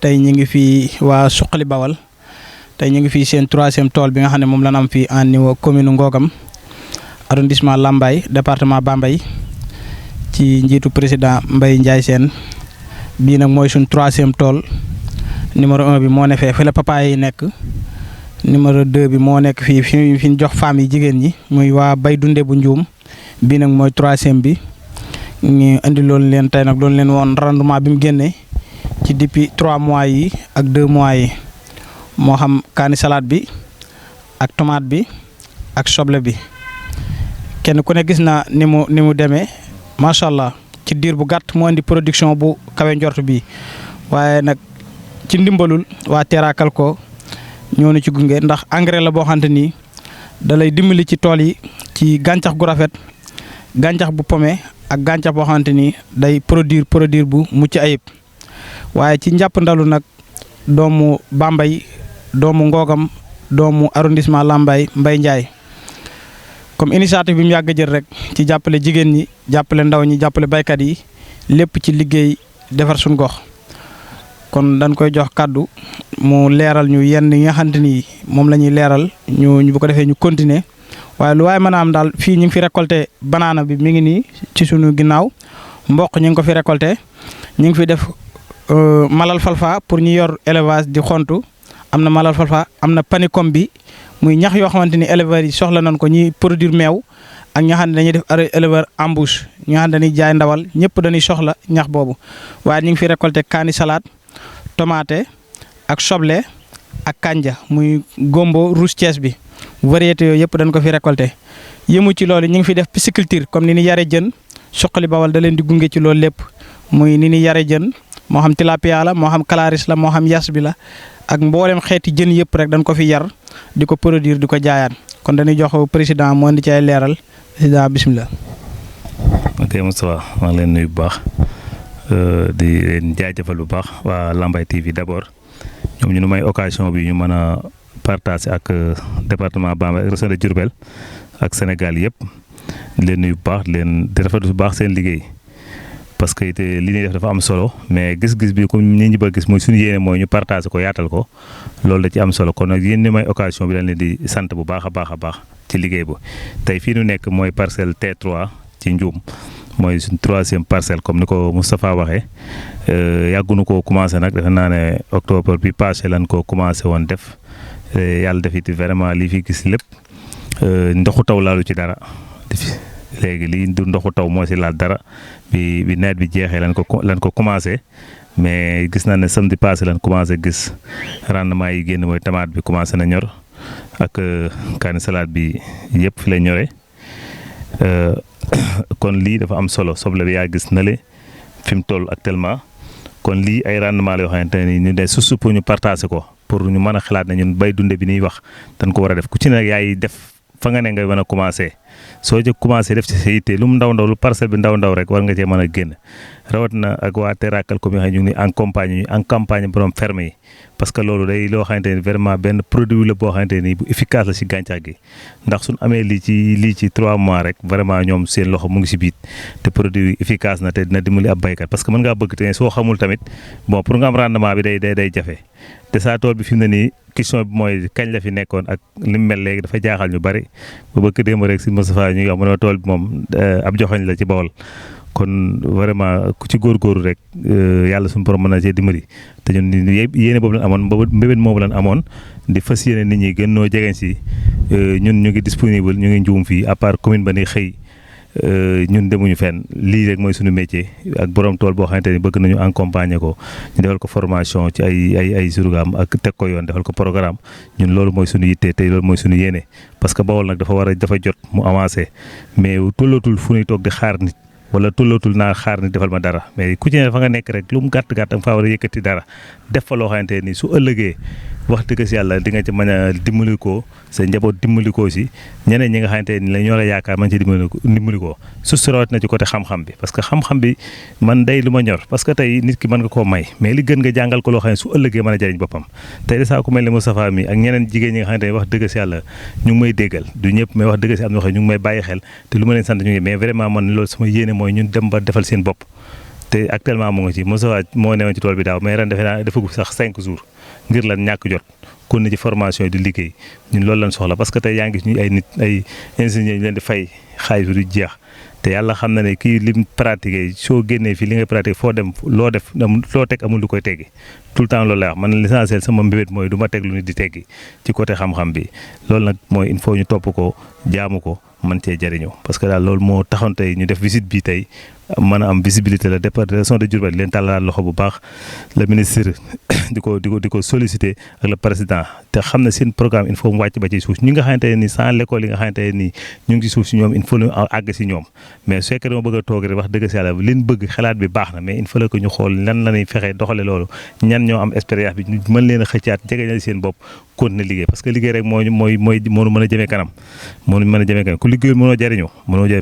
tey ñu ngi fii waa Suqali Bawal tey ñu ngi fii seen 3e tool bi nga xam ne moom la ñu am fii en niveau commune Ngogam arrondissement Lambaye département Bambey ci njiitu président Mbaye Ndiaye Sène bii nag mooy suñ 3e tool numéro 1 bi moo ne fee la papaay yi nekk numéro 2 bi moo nekk fii fi ñu jox femmes yi jigéen ñi muy waa Bay Dunde bu Njuum bii nag mooy 3e bi ñu indi loolu leen tey nag loolu leen woon rendement bi mu génnee ci depuis 3 mois yi ak 2 mois yi moo xam kaani salade bi ak tomate bi ak soble bi kenn ku ne gis na ni mu demee macha allah ci diir bu gàtt moo indi production bu kawe njort bi waaye nag ci ndimbalul waa Terra Calco ñoo ñu ci gunge ndax engrais la boo xamante ni da lay dimbali ci tool yi ci gàncax gu rafet gàncax bu pome ak gàncax boo xamante ni day produire bu mucc ayib waaye ci njàpp ndalu nag doomu Bambey doomu Ngogam doomu arrondissement Lambaye Mbaye Ndiaye comme initiative bi mu yàgg jël rek ci jàppale jigéen ñi jàppale ndaw ñi jàppale baykat yi lépp ci liggéey defar suñu gox kon dañ koy jox kàddu mu leeral ñu yenn yi nga xamante ni moom la ñuy leeral ñu bu ko defee ñu continuer waaye lu waaye mën a am daal fii ñu ngi fi récolté banaana bi mi ngi nii ci suñu ginnaaw mboq ñu ngi ko fi récolté ñu ngi fi def malal falfa pour ñu yor élevage di xontu am na malal falfa am na panicom bi muy ñax yoo xamante ni éleveurs yi soxla nañ ko ñi produire meew ak ñi nga xam ne dañuy def éleveur embouche ñi nga xam ne dañuy jaay ndawal ñëpp dañuy soxla ñax boobu waaye ñu ngi fi récolté kaani salade tomate ak soble ak kanja muy gombo rouge Thiès bi variété yooyu yëpp dañ ko fi récolté yëmu ci loolu ñu ngi fi def pisciculture comme ni ñu yare jën Suqali Bawal da leen di gunge ci loolu lépp muy ni ñu yare jën moo xam tilapia la moo xam calaris la moo xam yas bi la ak mboolem xeeti jën yëpp rek dañ ko fi yar di ko produire di ko jaayaan kon dañuy jox président moo indi ci ay leeral président bisimilah. ok Moustapha maa ngi leen nuyu bu baax di leen jaajëfal bu baax waa Lambaye TV d'abord ñoom ñu may occasion bi ñu mën a partager ak département Bambey ak région de Diourbel ak Sénégal yëpp di leen nuyu bu baax di rafetlu bu baax seen liggéey. parce que li ñuy def dafa am solo mais gis-gis bi comme ni ñu bëgg gis mooy suñu yéene mooy ñu partager ko yaatal ko loolu da ci am solo kon nag yéen ñi may occasion bi dañ leen di sant bu baax a baax ci liggéey bu tey fii nu nekk mooy parcelle T3 ci Ndioum mooy suñ 3e parcelle comme ni ko Moustapha waxee yàggunu koo commencé nag defe naa ne octobre bi passé lan ko commencé woon def yàlla def it vraiment li fi gis lépp ndoxu taw laalu ci dara léegi lii du ndoxu taw moo si laal dara bi nawet bi jeexee lan ko commencé mais gis naa ne samedi passé lan commencé gis rendement yi génn mooy tomate bi commencé na ñor ak kaani salade bi yëpp fi lay ñoree kon lii dafa am solo soble bi yaa gis na le fi mu toll actuellement kon lii ay rendement la yoo xamante ne ñu de surtout pour ñu partager ko pour ñu mën a xalaat ne ñun bay dunde bi ñuy wax dañ ko war a def ku ci ne yaay def fa nga ne ngay mën a commencé soo jëkk commencé def ci sa yitte lu mu ndaw lu parcelle bi ndaw rek war nga cee mën a génn rawatina ak waa Terra Calco mi nga xam ne ñu ngi en campagne borom ferme yi parce que loolu day loo xamante ni vraiment benn produit la boo xamante ni bu efficace la si gàncax gi ndax suñ amee lii ci 3 mois rek vraiment ñoom seen loxo mu ngi si biit te produit efficace na te dina dimbali ab baykat parce que mën ngaa bëgg te soo xamul tamit bon pour nga am rendement bi day jafe te saa tool bi fi mu ne nii question bi mooy kañ la fi nekkoon ak li mu mel léegi dafa jaaxal ñu bari ba bëgg démb rek si Moustapha ñu ngi wax mu ne tool bi moom ab joxoñ la ci Bawol kon vraiment ku ci góorgóorlu rek yàlla suñu borom mën na cee dimbali te ñun yéene boobu lañ amoon mbébét moomu lañ amoon di fas yéene nit ñi gën noo jegeñ si ñun ñu ngi disponible ñu ngi Ndioum fii à part commune ba ni xëy ñun demuñu fenn lii rek mooy suñu métier ak borom tool boo xamante ni bëgg nañu accompagner ko ñu defal ko formation ci ay surgaam ak teg ko yoon defal ko programme ñun loolu mooy suñu yitte tey loolu mooy suñu yéene parce que Bawol nag dafa jot mu avancé mais tollootul fu ñuy toog di xaar nit wala tollootul naa xaar nit defal ma dara mais ku ci ne fa nga nekk rek lu mu gàtt da nga faa war a yëkkati dara def fa loo xamante ni su ëllëgee wax dëgg si yàlla di nga ci mën a dimbali ko sa njaboot dimbali ko si ñeneen ñi nga xamante ni la ñoo la yaakaar man ci dimbali ko su rawat na ci côté xam-xam bi parce que xam-xam bi man day lu ma ñor parce que tey nit ki mën nga koo may mais li gën nga jàngal ko loo xam ne su ëllëgee mën a jëriñ boppam tey de saa ku mel ni Moustapha mi ak ñeneen jigéen ñi nga xamante ni wax dëgg si yàlla ñu ngi may déggal du ñëpp mais wax dëgg si am na ñu ngi may bàyyi xel te lu ma leen sant ñu ngi mais vraiment man loolu sama yéene mooy ñun dem ba defal seen bopp te actuellement mu ngi ci Moussa moo newoon ci tool bi daaw mais ren defe naa defagu sax 5 jours ngir lan ñàkk jot kon na ci formation yi di liggéey ñun loolu lañ soxla parce que tey yaa ngi ñu ay nit ay ingénieurs ñu leen di fay xaalis bi du jeex te yàlla xam na ne kii lim pratiqué soo génnee fii li ngay pratiqué foo dem loo def loo teg amul lu koy teggi tout le temps loolu lay wax man l'essentiel sama mbébét mooy du ma teg lu nit di teggi ci côté xam-xam bi loolu nag mooy il faut ñu topp ko jaamu ko mën cee jëriñoo parce que daal loolu moo taxoon tey ñu def visite bi tey mën a am visibilité la département de Diourbel leen tàllalaat loxo bu baax le ministre di ko solliciter ak le président te xam ne seen programme il faut mu wàcc ba ci suuf ñi nga xamante ne nii sans l'école yi nga xamante ne nii ñu ngi ci suuf si ñoom il faut ñu àgg si ñoom mais su fekkee dama bëgg a toog rek wax dëgg si yàlla liñ bëgg xalaat bi baax na mais il faut que ñu xool lan la ñuy fexee doxale loolu ñan ñoo am expérience bi ñu mën leen a xëccaat jegeñal seen bopp continuer liggéey parce que liggéey rek moo mën a jëmee kanam ku liggéeyul mënoo jëriñoo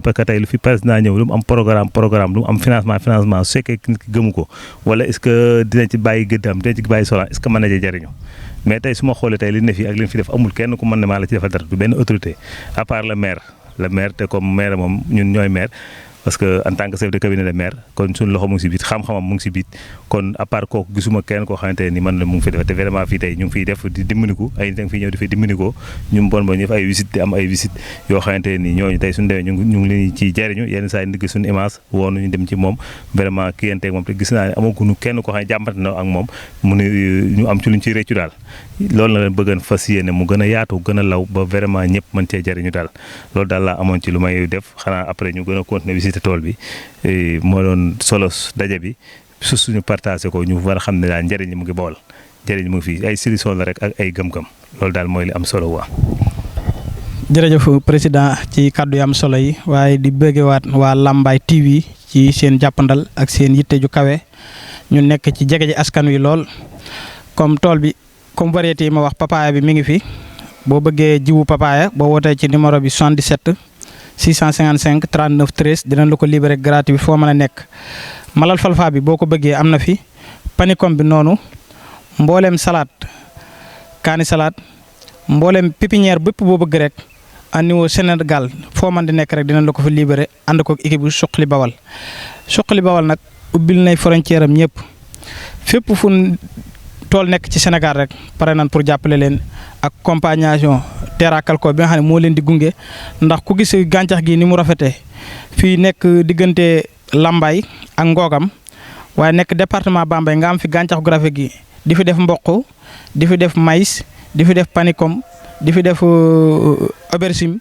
parce que tey lu fi président ñëw lu mu am programme lu mu am financement su fekkee nit ki gëmu ko wala est-ce que dina ci bàyyi gëddam dina ci bàyyi solaan est-ce que mën na cee jëriñoo mais tey su ma xoolee tey li ne fi ak li ñu fi def amul kenn ku mën ne maa la ci defal dara du benn autorité à part le maire te comme maire moom ñun ñooy maire parce que en tant que chef de cabinet de maire kon suñu loxo mu ngi si biit xam-xamam mu ngi si biit kon à part kooku gisuma kenn koo xamante ne ni man la mu ngi fi def te vraiment fii tey ñu ngi fiy def di dimbaliku ay nit a ngi fiy ñëw di fi dimbalikoo ñu bon ba ñu def ay visite di am ay visite yoo xamante ne ni ñooñu tey suñu demee ñu ngi leen ciy jariñu yenn saa yi ndigg suñu image woonu ñu dem ci moom vraiment kiyanteeg moom te gis naa ne amaguñu kenn koo xam ne jàmbate na ak moom mu ne ñu am ci luñ ciy réccu daal loolu la leen bëggoon fas yéene mu gën a yaatu gën a law ba vraiment ñëpp mën cee jariñu daal loolu daal laa amoon ci lu may def xanaa après ñu gën a continuer visiter tool bi moo doon solo daje bi su suñu partagé ko ñu war a xam ne daal njëriñ li mu ngi Bawol njëriñ mu ngi fii ay solution la rek ak ay gëm-gëm loolu daal mooy li am solo waa. jërëjëf président ci kàddu yi am solo yi waaye di bëggewaat waa Lambaye TV ci seen jàppandal ak seen yitte ju kawe ñu nekk ci jege ji askan wi lool comme tool bi comme variété yi ma wax papaya bi mi ngi fi boo bëggee jiwu papaya boo wootee ci numéro bi 77 655 39 13 dinañ la ko libéré gratuit foo mën a nekk. malal falfa bi boo ko bëggee am na fi panicom bi noonu mbooleem salade kaani salade mbooleem pépinière bépp boo bëgg rek à niveau Sénégal foo mën di nekk rek dinañ la ko fi libéré ànd ko équipe bu Suqali Bawal. Suqali Bawal nag ubbil nay frontière am ñëpp fépp fu tool nekk ci Sénégal rek pare nañ pour jàppale leen ak accompagnement terra calco bi nga xam ne moo leen di gunge ndax ku gis gàncax gi ni mu rafetee fii nekk diggante Lambaye ak Ngogam waaye nekk département Bambey nga am fi gàncax gu rafet gi di fi def mboq di fi def maïs di fi def panicom di fi def aubergine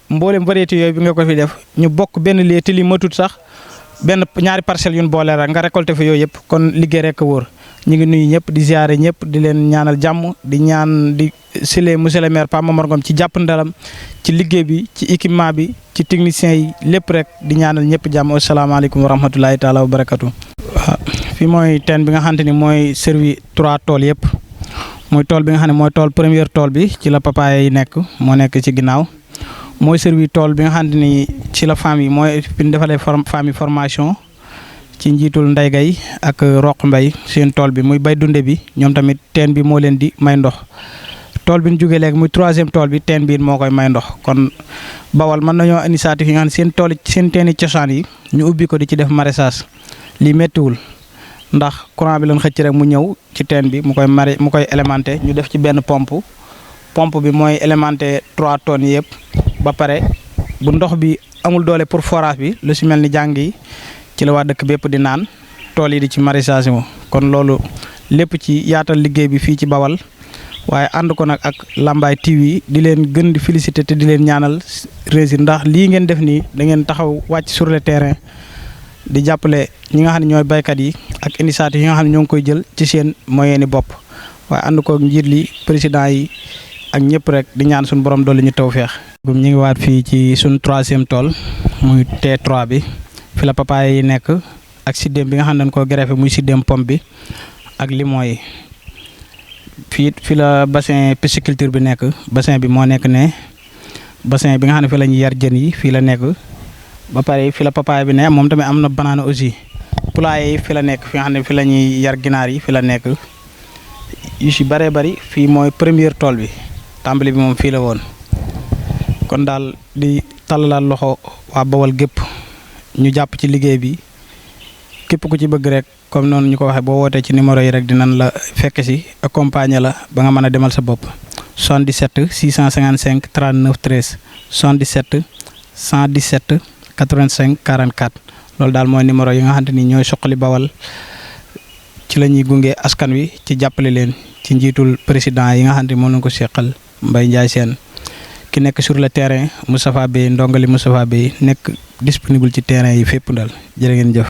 mboolem variété yooyu bi nga ko fi def ñu bokk benn lieu te li matut sax benn ñaari parcelles yu ñu boole rek nga récolté fi yooyu yëpp kon liggéey rek a wóor ñu ngi nuyu ñëpp di ziare ñëpp di leen ñaanal jàmm di ñaan di sile monsieur le maire Pape Momar Ngom ci jàppandalam ci liggéey bi ci équipement bi ci techniciens yi lépp rek di ñaanal ñëpp jàmm asalaamaaleykum wa rahmatulahi taala wa barakatu. waaw fii mooy teen bi nga xamante ni mooy servi 3 tool yëpp mooy tool bi nga xam ne mooy tool première tool bi ci la papaya yi nekk moo nekk ci ginnaaw mooy servi tool bi nga xamante ni ci la femme yi mooy fi ñu defalee femme yi formation. ci njiitul Ndeye Gueye ak Roq Mbay seen tool bi muy bay dunde bi ñoom tamit teen bi moo leen di may ndox tool bi ñu jógee léegi muy 3e tool bi teen bi moo koy may ndox kon Bawal mën nañoo initiative yi nga xam ne seen teeni cosaan yi ñu ubbi ko di ci def maraîchage lii méttiwul ndax courant bi lañ xëcc rek mu ñëw ci teen bi mu koy élémenté ñu def ci benn pompe bi mooy élémenté 3 tonnes yëpp ba pare bu ndox bi amul doole pour forage bi lu si mel ni jàng yi ci la waa dëkk bépp di naan tool yi di ci maraîchage kon loolu lépp ci yaatal liggéey bi fii ci Bawal waaye ànd ko nag ak Lambaye TV di leen gën di féliciter te di leen ñaanal réussite ndax lii ngeen def nii da ngeen taxaw wàcc sur le terrain di jàppale ñi nga xam ne ñooy baykat yi ak initiative yi nga xam ne ñoo ngi koy jël ci seen moyen ni bopp waaye ànd ko njiit li président yi ak ñëpp rek di ñaan suñu borom dolli ñu tawfeex. ñu ngi waat fii ci suñu 3e tool muy T3 bi. fi la papaaya yi nekk ak siddéem bi nga xam ne dañ koo greffé muy siddéem pomme bi ak limon yi fi la bassin pisciculture bi nekk bassin bi moo nekk ne bassin bi nga xam ne fi la ñuy yar jën yi fii la nekk ba pare fi la papaaya bi ne moom tamit am na banana aussi poulailler yi fi la nekk fi nga xam ne fi la ñuy yar ginaar yi fi la nekk yu si bëree bëri fii mooy première tool bi tàmbali bi moom fii la woon kon daal di tàllalaat loxo waa Bawal gépp ñu jàpp ci liggéey bi képp ku ci bëgg rek comme noonu ñu ko waxee boo wootee ci numéro yi rek dinañ la fekk si accompagner la ba nga mën a demal sa bopp 77 655 39 13 77 117 85 44 loolu daal mooy numéro yi nga xamante ni ñooy Suxali Bawal ci la ñuy gunge askan wi ci jàppale leen ci njiitul président yi nga xam ne moo nañ ko seqal Mbaye Ndiaye Sène ki nekk sur le terrain Moustapha Bey ndongali Moustapha Bey nekk disponible ci terrain yi fépp daal jërë ngeen jëf.